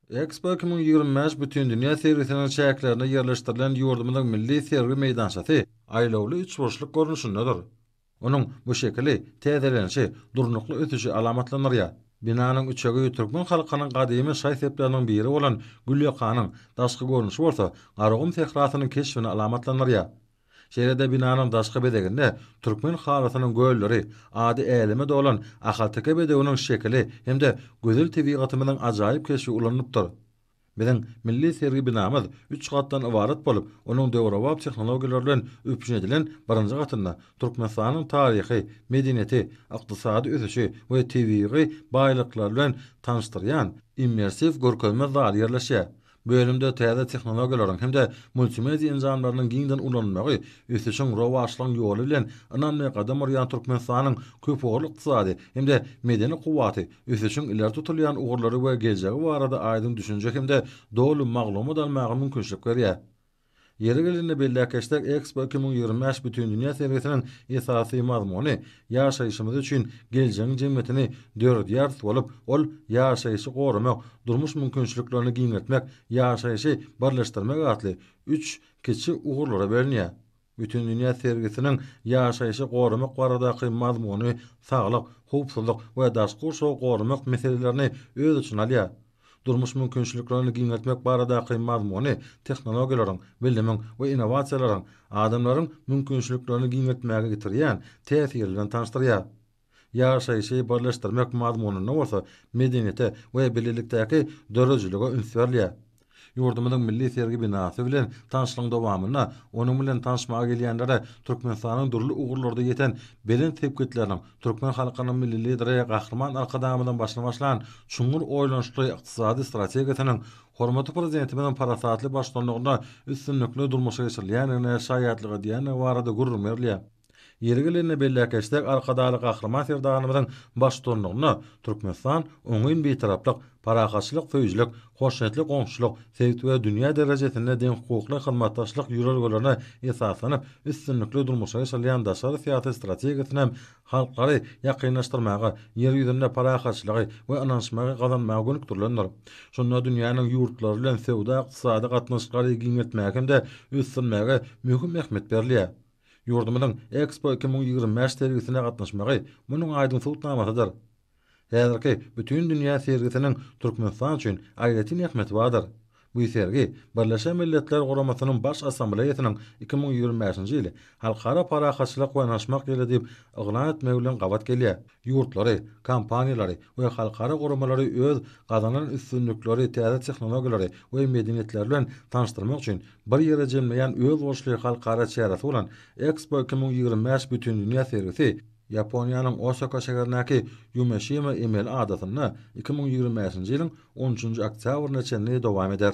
Expo 2025 Bütindünýä sergisiniň çäklerinde ýerleşdirilen ýurdumyzyň milli sergi meýdançasy aýlawly üçburçluk görnüşindedir. Onuň bu şekili täzelenişi, durnukly ösüşi alamatlandyrýar. Binanyň üçegi türkmen halkynyň gadymy şaý-sepleriniň biri bolan gülýakanyň, daşky görnüşi bolsa Garagum sährasynyň keşbini alamatlandyrýar. Şeýle-de binanyň daşky bezeginde türkmen halysynyň gölleri, ady äleme dolan ahalteke bedewiniň şekili hem-de gözel tebigatymyzyň ajaýyp keşbi ulanylypdyr. Biziň milli sergi binamyz üç gatdan ybarat bolup, onuň döwrebap tehnologiýalar bilen üpjün edilen birinji gatynda Türkmenistanyň taryhy, medeniýeti, ykdysady ösüşi we tebigy baýlyklary bilen tanyşdyrýan immersiw görkezme zaly ýerleşýär. Bölümde täze tehnologiýalaryň hem-de multimedia enjamlarynyň giňden ulanylmagy ösüşiň, rowaçlygyň ýoly bilen ynamly gadam urýan Türkmenistanyň köpugurly ykdysady hem-de medeni kuwwaty, ösüşiň ileri tutulýan ugurlary we geljegi barada aýdyň düşünje hem-de doly maglumat almaga mümkinçilik berýär. Ýeri gelende belläp geçsek, Expo 2025 Bütindünýä sergisiniň esasy mazmuny ýaşaýşymyz üçin geljegiň jemgyýetini döredýäris bolup, ol ýaşaýşy goramak, durmuş mümkinçiliklerini giňeltmek, ýaşaýşy birleşdirmek atly üç kiçi ugurlara bölünýär. Bütindünýä sergisiniň ýaşaýşy goramak baradaky mazmuny saglyk, howpsuzlyk we daşky gurşawy goramak meselelerini öz içine alýar. Durmuş mümkinçiliklerini giňeltmek baradaky mazmuny tehnologiýalaryň, bilimiň we innowasiýalaryň adamlaryň mümkinçiliklerini giňeltmäge getirýän täsiri bilen tanyşdyrýar. Ýaşaýşy birleşdirmek mazmunynda bolsa medeniýete we bilelikdäki döredijilige üns berilýär. Ýurdumyzyň Milli sergi binasy bilen tanyşlygyň dowamynda onuň bilen tanyşmaga gelýänlere Türkmenistanyň dürli ugurlarda ýeten belent sepgitleriniň, türkmen halkynyň Milli Lideri Gahryman Arkadagymyzyň başyny başlan çuňňur oýlanyşykly ykdysady strategiýasynyň hormatly Prezidentimiziň parasatly baştutanlygynda üstünlikli durmuşa geçirilýändigine şaýatlyk edýändigi barada gürrüň berilýär. Ýeri gelende belläp geçsek, Arkadagly Gahryman Serdarymyzyň baştutanlygynda Türkmenistan oňyn Bitaraplyk, parahatçylyk söýüjilik, hoşniýetli goňşuçylyk, sebit we dünýä derejesinde deňhukukly hyzmatdaşlyk ýörelgelerine esaslanyp, üstünlikli durmuşa geçirilýän daşary syýasy strategiýasyny hem halklary ýakynlaşdyrmaga, Ýer ýüzünde parahatçylygy we ynanyşmagy gazanmaga gönükdirilendir. Şunda dünýäniň ýurtlary bilen söwda-ykdysady gatnaşyklary giňeltmäge hem-de ösdürmäge möhüm ähmiýet berilýär. Ýurdumyzyň Expo 2025 sergisine gatnaşmagy munuň aýdyň subutnamasydyr. Häzirki Bütindünýä sergisiniň Türkmenistan üçin aýratyn ähmiýeti bardyr. Bu sergi Birleşen Milletler Guramasynyň Baş Assambleýasynyň 2025-nji ýyly Halkara parahatçylyk we ynanyşmak ýyly diýip yglan etmegi bilen gabat gelýär. Ýurtlary, kompaniýalary we halkara guramalary öz gazanan üstünlikleri, täze tehnologiýalary we medeniýetleri bilen tanyşdyrmak üçin bir ýere jemleýän özboluşly halkara çäresi bolan Expo 2025 Bütindünýä sergisi Ýaponiýanyň Osaka şäherindäki Ýumeşima emeli adasynda 2025-nji ýylyň on üçünji oktýabryna çenli dowam eder.